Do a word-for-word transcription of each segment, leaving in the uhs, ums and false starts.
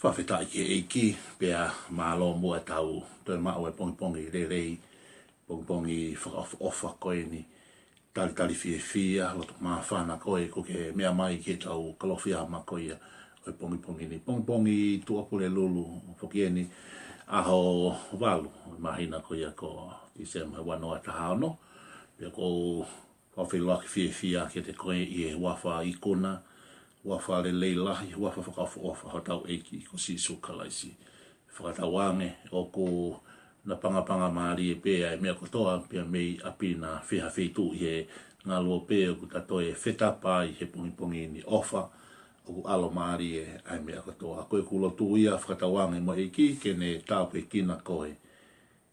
Fakafetaʻi ki he ʻEiki, pea mālō muʻa ʻetau toe maʻu e pongipongi lelei, pongipongi fakaʻofoʻofa ko eni. Talitali fiefia, loto māfana ko ē kuo ke meʻa mai ki heʻetau Kalofiama ko ia ʻo e pongipongi ni. Pongipongi Tuʻapulelulu foki eni, ʻaho valu, māhina ko ia ko Tīsema ua noa taha ono. Pea ʻoku ou fakafeʻiloaki fiefia kiate koe ʻi he huafa ikuna, huafa lelei lahi, huafa fakaʻofoʻofa hotau ʻEiki ko Sīsū Kalaisi. Fakatauange ʻoku na pangapanga mālie pē ʻa e meʻa kotoa pē mei ʻapi na, feituʻu ʻi he ngaluope ʻoku ta toe fetapa ai he pongipongi ni, ʻofa ʻoku ʻalo mālie ʻa e meʻa kotoa. Ko ʻeku lotu ia, fakatauange mo e ʻEiki ke ne tāpuekina koe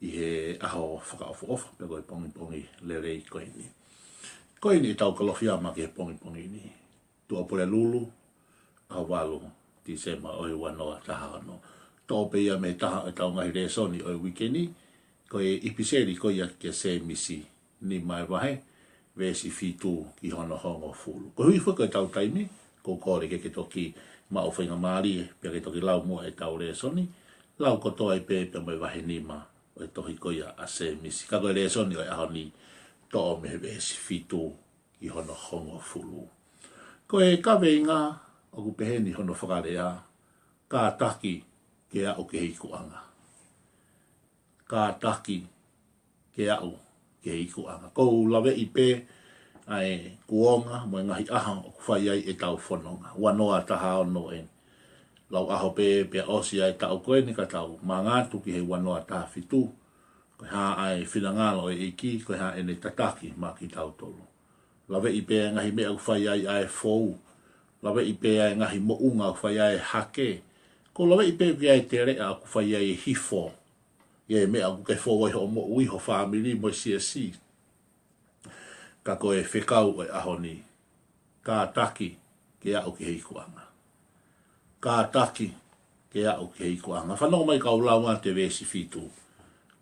ʻi he ʻaho fakaʻofoʻofa, pea ko e pongipongi lelei ko eni. Ko eni ʻetau Kalofiama ki he pongipongi ni. Tuʻapulelulu, ʻaho valu, Tīsema ʻo e ua noa taha ono. Toʻo pē ia mei he taha ʻetau ngaahi lēsoni ʻo e uike ni, ko e ʻipiseli ko ia kia Sēmisi, nima e vahe, veesi fitu ki hono hongofulu. Koeʻuhi foki ko ʻetau taimi, ʻoku ou kole ke ke toki maʻu faingamālie, pea ke toki lau muʻa ʻetau lēsoni, lau kotoa ai pē pea mo e vahe nima ʻo e tohi ko ia ʻa Sēmisi. Ka ko e lēsoni ʻo e ʻaho ni, toʻo mei he veesi fitu ki hono hongofulu. Ko e kaveinga ʻoku peheni hono fakalea: Kātaki ke aʻu ki he ikuʻanga. Kātaki ke aʻu ki he ikuʻanga. ʻOku ou laveʻi pē ʻa e kuonga mo e ngaahi ʻaho ʻoku fai ai ʻetau fononga. Ua noa taha ono eni. Lau ʻaho pē pea ʻosi ʻa e taʻu ko eni ka tau mangatu ki he ua noa taha fitu. Ko e hā ʻa e finangalo ʻo e ʻEiki, ko e hā ʻene tataki maʻa kitautolu. Laveʻi pē ʻa e ngaahi meʻa ʻoku fai ai ʻa e fou. Laveʻi pē ʻa e ngaahi moʻunga ʻoku fai ai ʻa e hake. ʻOku laveʻi pē ʻoku ʻi ai e teleʻa ʻoku fai ai e hifo ʻi he meʻa ʻoku ke fou ai hoʻo moʻui, ho fāmili mo e siasi. Ka ko e fekau ʻo e ʻaho ni: Kātaki ke aʻu ki he ikuʻanga. Kātaki ke aʻu ki he ikuʻanga. Fanongo mai kau lau atu e veesi fitu.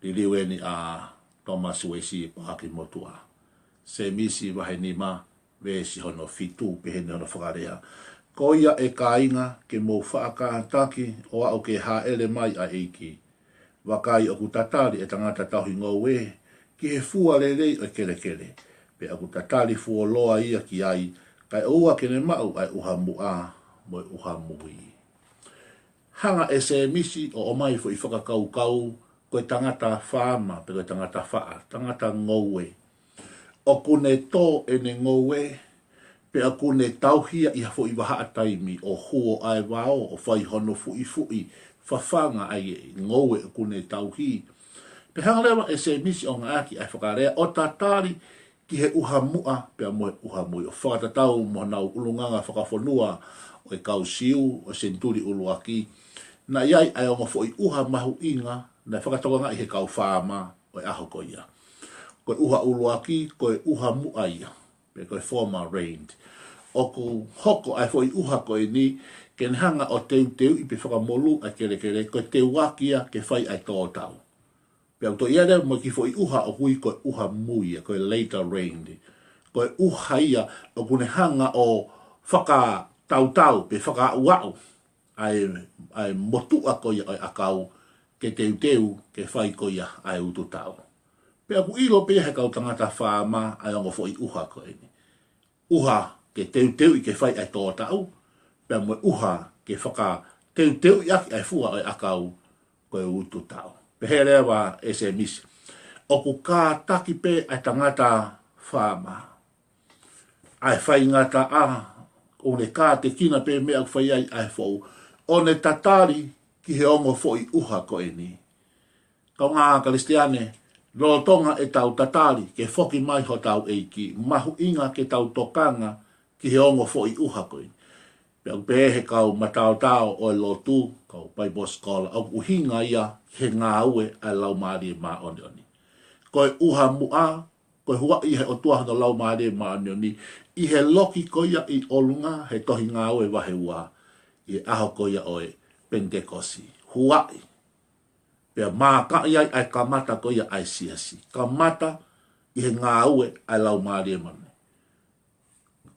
Liliu eni ʻa Thomas Uesi, Paaki Motuʻa. Sēmisi vahe nima, veesi hono fitu, peheni hono fakalea: Ko ia ʻe kāinga, ke mou faʻa kātaki ʻo aʻu ki he hāʻele mai ʻa e ʻEiki. Vakai, ʻoku tatali e tangata tauhi ngoue ki he fua lelei ʻo e kelekele, pea ʻoku tatali fuoloa ia ki ai, kae ʻoua ke ne maʻu ʻa e ʻuha muʻa mo e ʻuha mui. Hanga ʻe Sēmisi ʻo ʻomai foʻi fakakaukau ko e tangata faama pe ko e tangata faʻa, tangata ngoue. ʻOku ne tō ʻene ngoue, pea ʻoku ne tauhi ia ʻi ha foʻi vahaʻa taimi ʻo huo ʻa e vao, ʻo fai hono fuʻifuʻi, fafanga ʻa e ngoue ʻoku ne tauhi. Pea hanga leva ʻe Sēmisi ʻo ngāueʻaki ʻa e fakalea ʻo tatali ki he ʻuha muʻa pea mo e ʻuha mui, ʻo fakatatau mo honau ʻulungaanga fakafonua ʻo e kau Siu ʻo e senituli ʻuluaki. Naʻe ʻi ai ʻa e ongo foʻi ʻuha mahuʻinga naʻe fakatokangaʻi ʻe he kau faama ʻo e ʻaho ko ia. Ko e ʻuha ʻuluaki, ko e ʻuha muʻa ia, pe ko e former rain. ʻOku hoko ʻa e foʻi ʻuha ko eni ke ne hanga ʻo teuteuʻi pe fakamolū ʻa e kelekele, ko e teuaki ia ke fai ʻa e tōtau. Pea ʻoku toe ʻi ai leva mo e kiʻi foʻi ʻuha ʻoku ui ko e ʻuha mui ia, ko e later rain. Ko e ʻuha ia ʻoku ne hanga ʻo fakatautau pe fakaaʻuaʻu ʻa e, ʻa e motuʻa ko ia ʻo e ʻakau, ke teuteu ke fai ko ia ʻa e ututau. Pea ʻoku ʻilo pē ʻe he kau tangata faama ʻa e ongo foʻi ʻuha ko eni. ʻUha ke teuteuʻi ke fai ʻa e tōtau, pea mo e ʻuha ke fakateuteuʻi ʻaki ʻa e fua ʻo e ʻakau, ko e ututau. Pehē leva ʻe Sēmisi, ʻoku kātaki pē ʻa e tangata faama, ʻa e faingataʻa, ʻo ne kātekina pē meʻa ʻoku fai ai ʻa e fou, ʻo ne tatali ki he ongo foʻi ʻuha ko eni. Kaungā Kalisitiane, lolotonga ʻetau tatali ke foki mai hotau ʻEiki, mahuʻinga ke tau tokanga ki he ongo foʻi ʻuha ko eni. Pea ʻoku pehē ʻe he kau mataotao ʻo e lotu, kau Bible scholar, ʻoku ʻuhinga ia ki he ngāue ʻa e Laumālie Māʻoniʻoni. Ko e ʻuha muʻa, ko e huaʻi ʻe he ʻOtua hono Laumālie Māʻoniʻoni ʻi he loki ko ia ʻi ʻolunga he tohi Ngāue vahe ua, ʻi he ʻaho ko ia ʻo e Penitekosi. Huaʻi. Pea mākaʻi ai ʻa e kamata ko ia ʻa e siasi. Kamata ʻi he ngāue ʻa e Laumālie Māʻoniʻoni.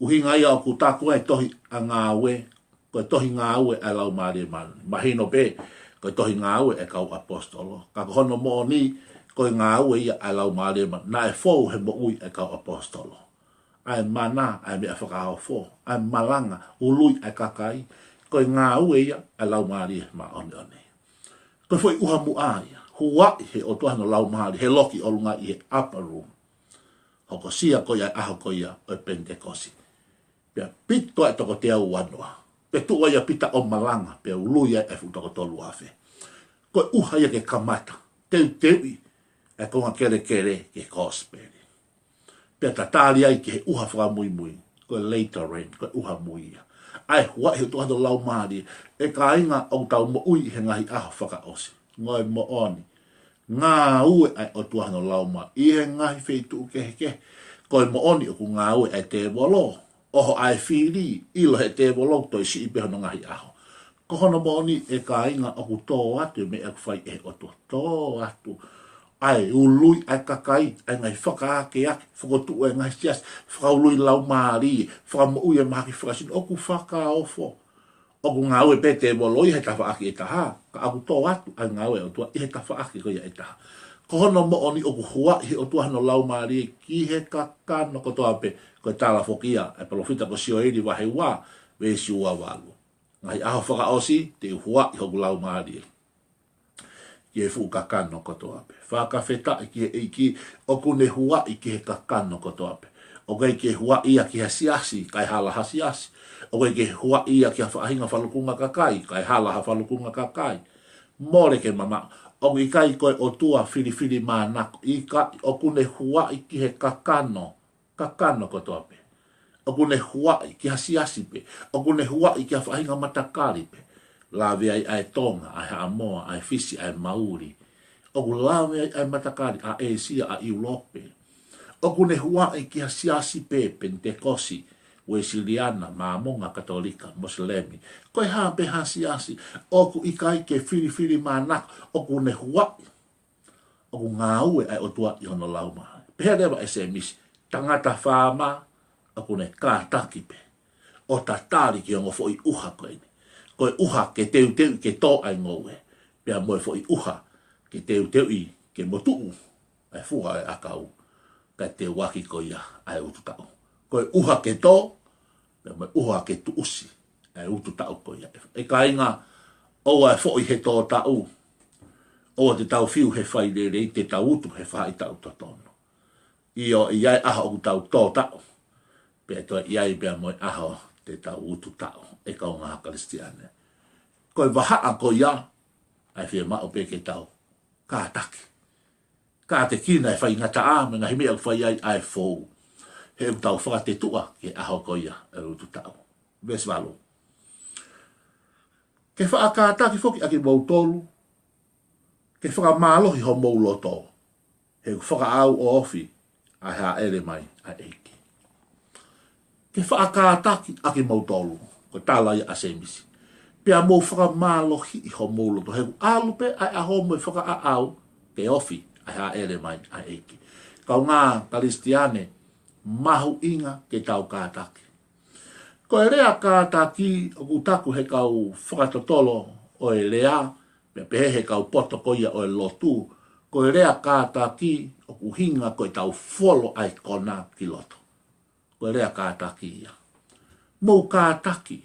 ʻUhinga ia ʻoku taku ai e tohi ʻa Ngāue, Ko e tohi Ngāue ʻa e Laumālie Māʻoniʻoni. Mahino pē, ko e tohi Ngāue ʻa e kau ʻaposetolo. Ka ko hono moʻoni, ko e ngāue ia ʻa e Laumālie Māʻoniʻoni naʻe fou he moʻui ʻa e kau ʻaposetolo. ʻA e mana, ʻa e meʻa fakaofo, ʻa e malanga, ului ʻa e kakai. Ko e ngāue ia ʻa e Laumālie Māʻoniʻoni. Ko e foʻi ʻuha muʻa ia, huaʻi he ʻOtua hono Laumālie, he loki ʻolunga ʻi he upper room. Hokosia ko ia ʻa e ʻaho ko ia ʻo e Penitekosi. Pea pito ʻa e toko teau uanoa. Pea tuʻu ai ʻa Pita ʻo malanga, pea ului ai ʻa e fuʻu toko tolu afe. Ko e ʻuha ia ke kamata teuteuʻi ʻa e konga kelekele ki he kosipeli. Pea tatali ai ki he ʻuha fakamuimui, ko e latter rain, ko e ʻuha mui ia. ʻA e huaʻi he ʻOtua hono Laumālie, ʻe kāinga, ʻoku tau moʻui he ngaahi ʻaho fakaʻosi. Ngaahi moʻoni. Ngāue ʻa e ʻOtua hono Laumālie ʻi he ngaahi feituʻu kehekehe. Ko e moʻoni ʻoku ngāue ʻa e tēvolo, ʻoho ʻa e fili, ʻilo he tēvolo, toe siʻi pē hono ngaahi ʻaho. Ko hono moʻoni, ʻe kāinga, ʻoku tō atu e meʻa ʻoku fai ʻe he ʻOtua, tō atu. ʻA e ului ʻa e kakai, ʻa e ngaahi fakaakeake, fokotuʻu e ngaahi siasi, fakaului laumālie, fakamoʻui e mahaki fakasino, ʻoku fakaofo. ʻOku ngāue pē tēvolo ia he tafaʻaki ʻe taha, ka ʻoku tō atu ʻa e ngāue ʻa e ʻOtua ʻi he tafaʻaki ko ia ʻe taha. Ko hono moʻoni ʻoku huaʻi he ʻOtua hono Laumālie ki he kakano kotoa pē, ko e tala foki ia ʻa e palōfita ko Sioeli vahe ua, veesi ua valu. Ngaahi ʻaho fakaʻosi, te u huaʻi hoku Laumālie ki he fuʻu kakano kotoa pē. Fakafetaʻi ki he ʻEiki, ʻoku ne huaʻi ki he kakano kotoa pē. ʻOku ʻikai ke huaʻi ia ki ha siasi, kae hala ha siasi. ʻOku ʻikai ke huaʻi ia ki ha faʻahinga falukunga kakai, kae hala ha falukunga kakai. Mole ke mamaʻo. ʻOku ʻikai ko e ʻOtua filifilimānako, ʻikai, ʻoku ne huaʻi ki he kakano, kakano kotoa pē. ʻOku ne huaʻi ki ha siasi pē. ʻOku ne huaʻi ki ha faʻahinga matakali pē. Lave ai ʻa e Tonga, ʻa e Haʻamoa, ʻa e Fisi, ʻa e Mauli. ʻOku lave ai ʻa e matakali, ʻa ʻĒsia, ʻa ʻIulope. ʻOku ne huaʻi ki ha siasi pē, Penitekosi, Uēsiliana, Māmonga, Katolika, Mosilemi. Ko e hā pē ha siasi, ʻoku ʻikai ke filifilimānako, ʻoku ne huaʻi. ʻOku ngāue ʻa e ʻOtua ʻi hono Laumālie. Pehē leva ʻe Sēmisi, tangata faama, ʻoku ne kātaki pē ʻo tatali ki he ongo foʻi ʻuha ko eni. Ko e ʻuha ke teuteuʻi ke tō ʻa e ngoue, pea mo e foʻi ʻuha ke teuteuʻi ke motuʻu ʻa e fua ʻo e ʻakau, kae teuaki ko ia ʻa e utu taʻu. Ko e ʻuha ke tō, pea mo e ʻuha ke tuʻusi ʻa e utu taʻu ko ia. ʻE kāinga, ʻoua ʻe foʻi he tō taʻu, ʻoua te tau fiu he fai lelei, te tau utu he faʻahitaʻu totonu. ʻIo, ʻe ʻi ai e ʻaho ʻoku tau tō taʻu, pea toe ʻi ai pea mo e ʻaho te tau utu taʻu, ʻe kāinga Kalisitiane. Ko e vahaʻa ko ia, ʻa e fiemaʻu pē ke tau kātaki. Kātekina e faingataʻa mo e ngaahi meʻa ʻoku fai ai ʻa e fou. He ʻoku tau fakatetuʻa ki he ʻaho ko ia ʻo e utu taʻu. Veesi valu. Ke faʻa kātaki foki ʻa kimoutolu, ke fakamālohi homou loto, he ʻoku fakaʻau ʻo ofi ʻa e hāʻele mai ʻa e ʻEiki. Ke faʻa kātaki ʻa kimoutolu, ko e tala ia ʻa Sēmisi. Pea mou fakamālohiʻi homou loto, he ʻoku ʻalu pē ʻa e ʻaho mo e fakaʻaʻau, ke ofi ʻa e hāʻele mai ʻa e ʻEiki. Kāinga Kalisitiane, mahuʻinga ke tau kātaki. Ko e lea kātaki ʻoku taku he kau fakatotolo ʻo e lea, pea pehē he kau poto ko ia ʻo e lotu, ko e lea kātaki ʻoku ʻuhinga ko ʻetau folo ʻa e kona ki loto. Ko e lea kātaki ia. Mou kātaki,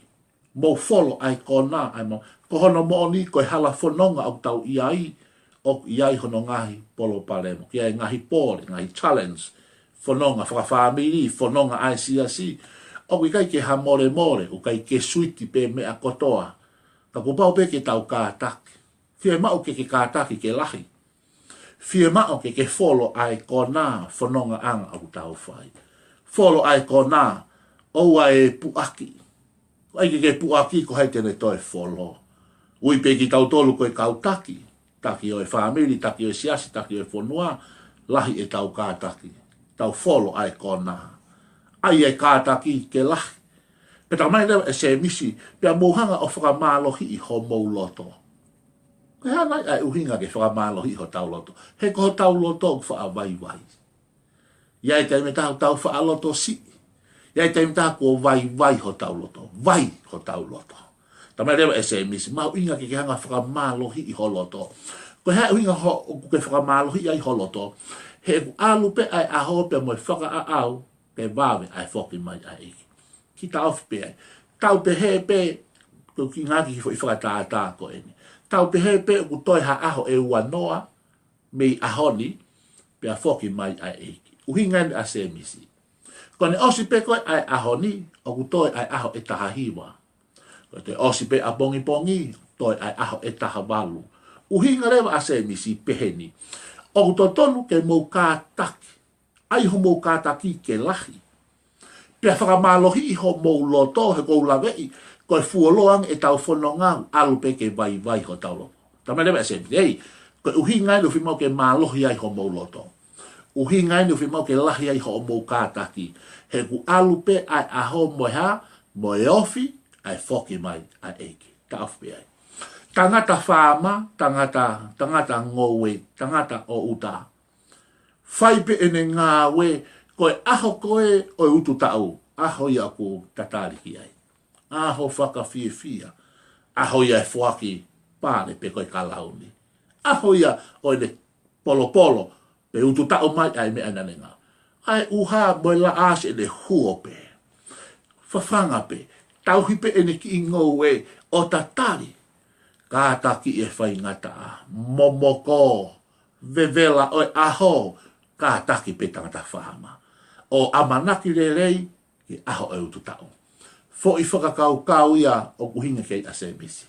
mou folo ʻa e kona, ʻa e mo-, ko hono moʻoni ko e hala fononga ʻoku tau ʻi ai, ʻoku ʻi ai hono ngaahi palopalema, ʻoku ʻi ai e ngaahi pole, ngaahi challenge, fononga fakafāmili, fononga ʻa e siasi, ʻoku ʻikai ke ha molemole, ʻoku ʻikai ke suiti pē meʻa kotoa, ka kuo pau pē ke tau kātaki. Fiemaʻu ke ke kātaki ke lahi. Fiemaʻu ke ke folo ʻa e kona fonongaʻanga ʻoku tau fai. Folo ʻa e kona, ʻoua ʻe puʻaki. ʻAi ke ke puʻaki ko hai te ne toe folo. Ui pē kitautolu ko e kau taki. Taki ʻo e fāmili, taki ʻo e siasi, taki ʻo e fonua, lahi ʻetau kātaki. Tau folo ʻa e kona. ʻAi e kātaki ke lahi. Pea talamai leva ʻe Sēmisi, pea mou hanga ʻo fakamālohiʻi homou loto. Ko e hā nai ʻa e ʻuhinga ke fakamālohiʻi hotau loto? He ko hotau loto ʻoku faʻa vaivai. ʻI ai e taimi ʻe taha ʻoku tau faʻa loto siʻi. ʻI ai e taimi ʻe taha kuo vaivai hotau loto. Vai hotau loto. Talamai leva ʻe Sēmisi, mahuʻinga ke ke hanga ʻo fakamālohiʻi ho loto. Ko e hā e ʻuhinga ho, ʻoku ke fakamālohiʻi ai ho loto? He ʻoku ʻalu pē ʻa e ʻaho pea mo e fakaʻaʻau ke vave ʻa e foki mai ʻa e ʻEiki. Kiʻi taʻofi pē ai. Tau pehē pē, ko e kiʻi ngaahi foʻi fakatātā ko eni. Tau pehē pē ʻoku toe ha ʻaho ʻe ua noa, mei he ʻaho ni, pea foki mai ʻa e ʻEiki. ʻUhinga eni ʻa Sēmisi. Ko ʻene ʻosi pē ko ē ʻa e ʻaho ni, ʻoku toe ʻa e ʻaho ʻe taha hiva. Ko ʻete ʻosi pē ʻapongipongi, toe ʻa e ʻaho ʻe taha valu. ʻUhinga leva ʻa Sēmisi pehē ni. ʻOku totonu ke mou kātaki. ʻAi hoʻomou kātaki ke lahi. Pea fakamālohiʻi hoʻomou loto, he ʻoku ou laveʻi, ko e fuoloa ange ʻetau fononga, ʻalu pē ke vaivai hotau loto. Talamai leva ʻe Sēmisi, ei, ko e ʻuhinga eni ʻoku fiemaʻu ke mālohi ai hoʻomou loto. ʻUhinga eni ʻoku fiemaʻu ke lahi ai hoʻomou kātaki. He ʻoku ʻalu pē ʻa e ʻaho mo e hā, mo e ofi, ʻa e foki mai ʻa e ʻEiki. Taʻofi pē ai. Tangata faama, tangata, tangata ngoue, tangata ʻo ʻuta. Fai pē ʻene ngāue, ko e ʻaho ko ē ʻo e utu taʻu, ʻaho ia ʻoku tatali ki ai. ʻAho fakafiefia, ʻaho ia e foaki pale pe ko e kalauni. ʻAho ia ʻo ʻene polopolo, pe utu taʻu mai ʻa e meʻa naʻa ne ngāue. ʻA e ʻuha mo e laʻā siʻene huo pē. Fafanga pē, tauhi pē ʻene kiʻi ngoue ʻo tatali. Kātaki e faingataʻa, momoko, vevela ʻo e ʻaho, kātaki pē tangata faama. ʻO ʻamanaki lelei, ki he ʻaho ʻo e utu taʻu. Foʻi fakakaukau ia ʻoku ʻuhinga ki ai ʻa Sēmisi.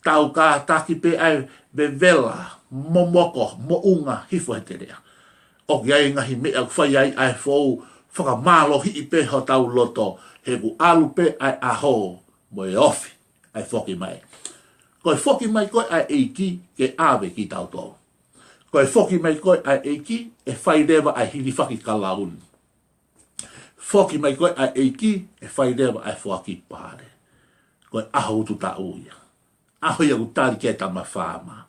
Tau kātaki pē ʻa e vevela, momoko, moʻunga, hifo he teleʻa. ʻOku ʻi ai e ngaahi meʻa ʻoku fai ai ʻa e fou, fakamālohiʻi pē hotau loto, he ʻoku ʻalu pē ʻa e ʻaho, mo e ofi, ʻa e foki mai. Ko e foki mai ko ē ʻa e ʻEiki ke ʻave kitautolu. Ko e foki mai ko ē ʻa e ʻEiki ʻe fai leva ʻa e hilifaki kalauni. Foki mai ko ē ʻa e ʻEiki ʻe fai leva ʻa e foaki pale. Ko e ʻaho utu taʻu ia. ʻAho ia ʻoku tali ki ai e tama faama.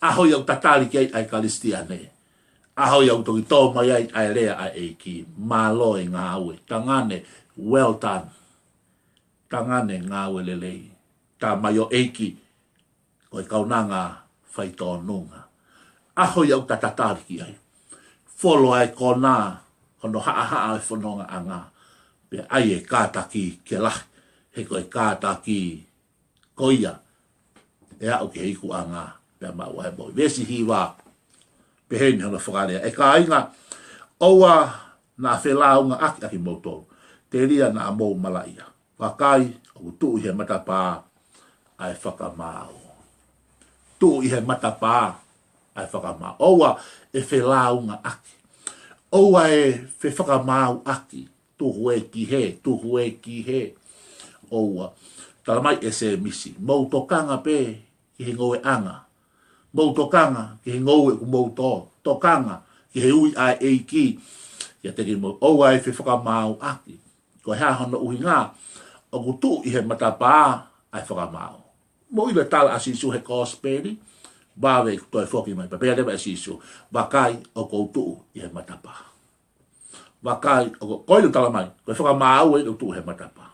ʻAho ia ʻoku tatali ki ai ʻa e Kalisitiane. ʻAho ia ʻoku toki tō mai ai ʻa e lea ʻa e ʻEiki. Mālō e ngāue. Tangane, well done. Tangane ngāue lelei. Tamaioʻeiki. Ko e kaunanga faitōnunga. ʻAho ia ʻoku tatali ki ai. Folo ʻa e konā, hono haʻahaʻa e fonongaʻanga. Pea ʻai e kātaki ke lahi. He ko e kātaki ko ia ʻe aʻu ki he ikuʻanga, pea maʻu ai e moʻui. Veesi hiva, pehē ni hono fakalea. ʻE kāinga, ʻoua naʻa felāungaʻaki ʻa kimoutolu. Telia naʻa mou malaʻia. Vakai, ʻoku tuʻu ʻi he matapā ʻa e fakamaau. Tuʻu ʻi he matapā ʻa e fakamaau. ʻOua ʻe felāungaʻaki. ʻOua ʻe fefakamāuʻaki. Tuhu ē ki hē, tuhu ē ki hē. ʻOua. Talamai ʻe Sēmisi, mou tokanga pē ki he ngoueʻanga. Mou tokanga ki he ngoue ʻoku mou tō. Tokanga ki he ui ʻa e ʻEiki. Kiate kimoutolu, ʻoua ʻe fefakamāuʻaki. Ko e hā hono ʻuhinga? ʻOku tuʻu ʻi he matapā ʻa e fakamaau. Mou ʻilo e tala ʻa Sīsū he kosipeli, vave ʻeku toe foki mai. Pea pehē leva ʻe Sīsū, vakai ʻoku ou tuʻu ʻi he matapā. Vakai, ʻoku, ko ʻene talamai, ko e fakamaau ē ʻoku tuʻu he matapā.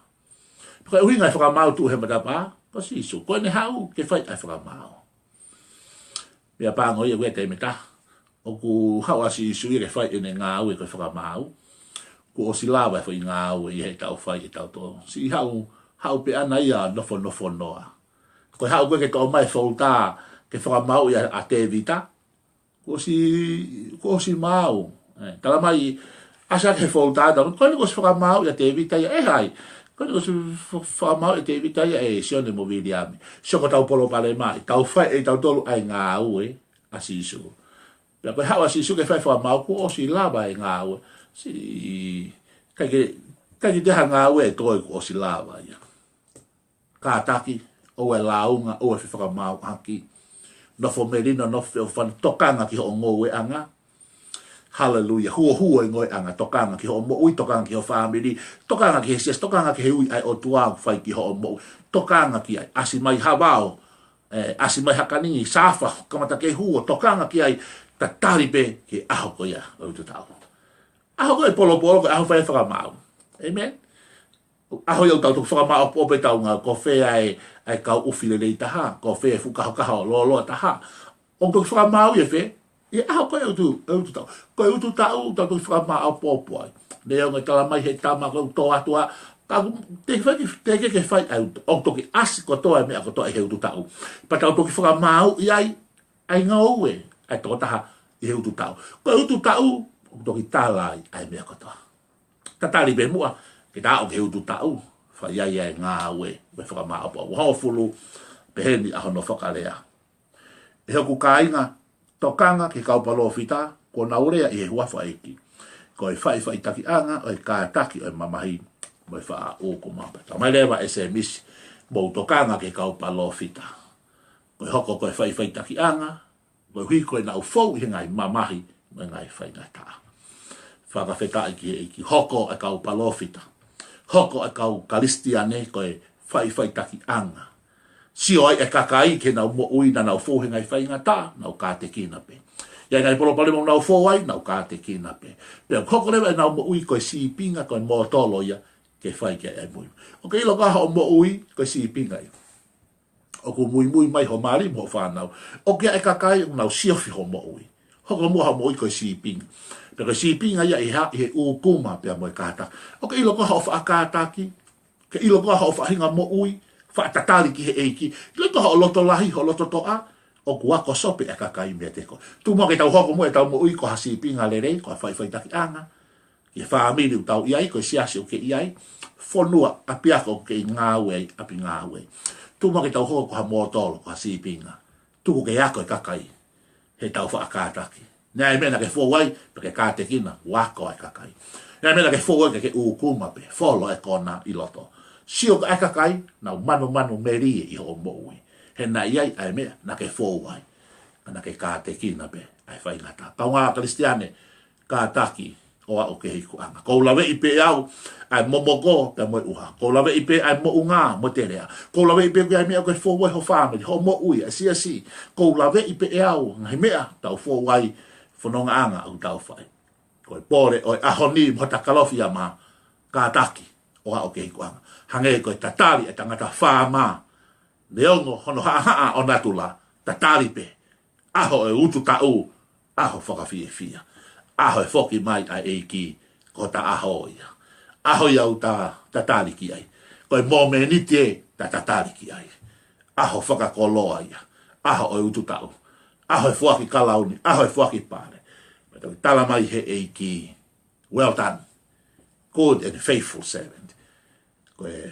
Ko e ʻuhinga e fakamaau tuʻu he matapā, ko Sīsū. Ko ʻene haʻu ke fai ʻa e fakamaau. Meʻapango ia ʻoku ʻi ai e taimi ʻe taha. ʻOku haʻu ʻa Sīsū ia ke fai ʻene ngāue ko e fakamaau. Kuo ʻosi lava e foʻi ngāue ia heʻetau fai ʻe tautolu. Siʻi haʻu, haʻu pē ʻana ia nofonofonoa. Ko e haʻu ko ē ke toʻo mai e folder, ke fakamaauʻi ʻa, ʻa Tēvita. Kuo ʻosi, kuo ʻosi maau. ʻE, talamai, ʻasi hake he folder, talamai, ko eni kuo ʻosi fakamaauʻi ʻa Tēvita ia ʻe hai. Ko eni kuo ʻosi fa-, fakamaauʻi ʻa Tēvita ia ʻe Sione mo Viliami. Sio ko ʻetau palopalema, tau fai ʻe tautolu ʻa e ngāue ʻa Sīsū. Pea ko e haʻu ʻa Sīsū ke fai fakamaau kuo ʻosi lava e ngāue. Siʻi, ʻikai ke, ʻikai ke toe ha ngāue ʻe toe kuo ʻosi lava ia. Kātaki, ʻoua ʻe lāunga, ʻoua ʻe fefakamāuʻaki. Nofo melino, nofo feʻofoʻofani, tokanga ki hoʻo ngoueʻanga. Haleluia. Huohuo e ngoueʻanga, tokanga ki hoʻo moʻui, tokanga ki ho fāmili, tokanga ki he siasi, tokanga ki he ui ʻa e ʻOtua ʻoku fai ki hoʻo moʻui. Tokanga ki ai, ʻasi mai ha vao, ʻe, ʻasi mai ha kaningi, sāfa, kamata ke huo, tokanga ki ai, tatali pē ki he ʻaho ko ia ʻo e utu taʻu. ʻAho ko ē ʻe polopolo ko e ʻaho fai e fakamaau. ʻĒmeni. ʻAho ia ʻoku tau toki fakamāʻopoʻopo ʻetau ngāue, ko fē ʻa e, ʻa e kau ʻufi lelei taha, ko fē e fuʻu kahokaho lōloa taha. ʻOku toki fakamāuʻi ʻe fē? ʻI he ʻaho ko ē ʻe utu, ʻe utu taʻu. Ko e utu taʻu, tau toki fakamāʻopoʻopo ai. Neongo e tala mai he tama ko e utu atu ā, ka ʻoku teʻeki fai ke, teʻeki ke fai ʻa e utu. ʻOku toki ʻasi kotoa e meʻa kotoa ʻi he utu taʻu. Pea tau toki fakamāuʻi ai, ʻa e ngāue ʻa e tokotaha ʻi he utu taʻu. Ko e utu taʻu, ʻoku toki tala ai ʻa e meʻa kotoa. Tatali pē muʻa ke ta aʻu ki he utu taʻu, fai ai ʻa e ngāue mo e fakamāʻopoʻopo. Hongofulu, peheni ʻa hono fakalea: ʻE hoku kāinga, tokanga ki he kau palōfita, kuo nau lea ʻi he huafa ʻo e ʻEiki. Ko e faʻifaʻitakiʻanga ʻo e kātaki ʻo e mamahi mo e faʻa ʻūkuma. Talamai leva ʻe Sēmisi, mou tokanga ki he kau palōfita. Ko e hoko ko e faʻifaʻitakiʻanga, koeʻuhi ko ʻenau fou ʻi he ngaahi mamahi mo e ngaahi faingataʻa. Fakafetaʻi ki he ʻEiki, hoko e kau palōfita, hoko e kau Kalisitiane ko e faʻifaʻitakiʻanga. Sio ai e kakai ki heʻenau moʻui, naʻa nau fou he ngaahi faingataʻa, nau kātekina pē. ʻI ai e ngaahi palopalema ʻoku nau fou ai, nau kātekina pē. Pea hoko leva ʻenau moʻui ko e sīpinga, ko e mōtolo ia ke fai ki ai e muimui. ʻOku ke ʻilo koā hoʻo moʻui ko e sīpinga ia? ʻOku muimui mai ho mali mo hoʻo fānau. ʻOku ʻi ai e kakai ʻoku nau siofi hoʻo moʻui. Hoko muʻa hoʻo moʻui ko e sīpinga. Pea ko e sīpinga ia ʻi he, ʻi he ʻūkuma pea mo e kātaki. ʻOku ke ʻilo koā hoʻo faʻa kātaki? Ke ʻilo koā hoʻo faʻahinga moʻui, faʻa tatali ki he ʻEiki? ʻIlo koā hoʻo loto lahi, hoʻo loto toʻa? ʻOku ako sope e kakai meiate koe. Tuku muʻa ke tau hoko muʻa ʻetau moʻui ko ha sīpinga lelei, ko ha faʻifaʻitakiʻanga ki he fāmili ʻoku tau ʻi ai, ko e siasi ʻoku ke ʻi ai, fonua, ʻapiako ʻoku ke ngāue ai, ʻapi ngāue. Tuku muʻa ke tau hoko ko ha mōtolo, ko ha sīpinga. Tuku ke ako e kakai heʻetau faʻa kātaki. Naʻe ʻi ai e meʻa naʻa ke fou ai, pea ke kātekina, ʻoku ako e kakai. Naʻe ʻi ai e meʻa naʻa ke fou ai, ke ke ʻūkuma pē, folo e kona ʻi loto. Sio ki he kakai, nau manumanu melie ʻi hoʻo moʻui. He naʻe ʻi ai ʻa e meʻa naʻa ke fou ai, ka naʻa ke kātekina pē ʻa e faingataʻa. Kaungā Kalisitiane, kātaki ʻo aʻu ki he ikuʻanga. Kuo u laveʻi pē ʻe au ʻa e momoko pea mo e ʻuha. Kuo u laveʻi pē ʻa e moʻunga mo e teleʻa. Kuo u laveʻi pē ʻoku ʻi ai e meʻa ʻoku ke fou ai ho fāmili, hoʻo moʻui, ʻa e siasi. Kuo u laveʻi pē ʻe au ngaahi meʻa ʻoku tau fou ai, fonongaʻanga ʻoku tau fai. Ko e pole ʻo e ʻaho ni mo hota Kalofiama, kātaki ʻo aʻu ki he ikuʻanga. Hangē ko e tatali e tangata faama, neongo hono haʻahaʻa ʻo natula, tatali pē. ʻAho ʻo e utu taʻu, ʻaho fakafiefia. ʻAho e foki mai ʻa e ʻEiki, ko hota ʻaho ia. ʻAho ia ʻoku ta tatali ki ai. Ko e momeniti ē ta tatali ki ai. ʻAho fakakoloa ia. ʻAho ʻo e utu taʻu. ʻAho e foaki kalauni, ʻaho e foaki pale. Pea toki tala mai he ʻEiki, "Well done, good and faithful servant." Ko e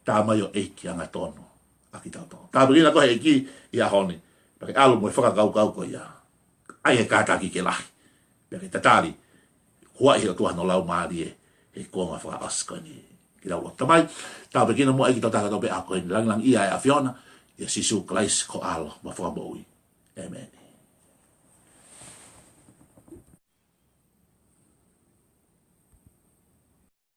tamaioʻeiki angatonu ʻa kitautolu. Tāpuekina koe he ʻEiki ʻi he ʻaho ni. Pea ke ʻalu mo e fakakaukau ko ia. ʻAi e kātaki ke lahi. Pea ke tatali, huaʻi he ʻOtua hono Laumālie he kuonga fakaʻosi ko eni. Ke tau lotu. Tamai, tāpuekina muʻa ʻEiki kitautolu kotoa pē he ʻaho ko eni. Langilangiʻia ʻa e ʻAfiona, ʻia Sīsū Kalaisi ko e ʻAlo mo e Fakamoʻui. ʻĒmeni.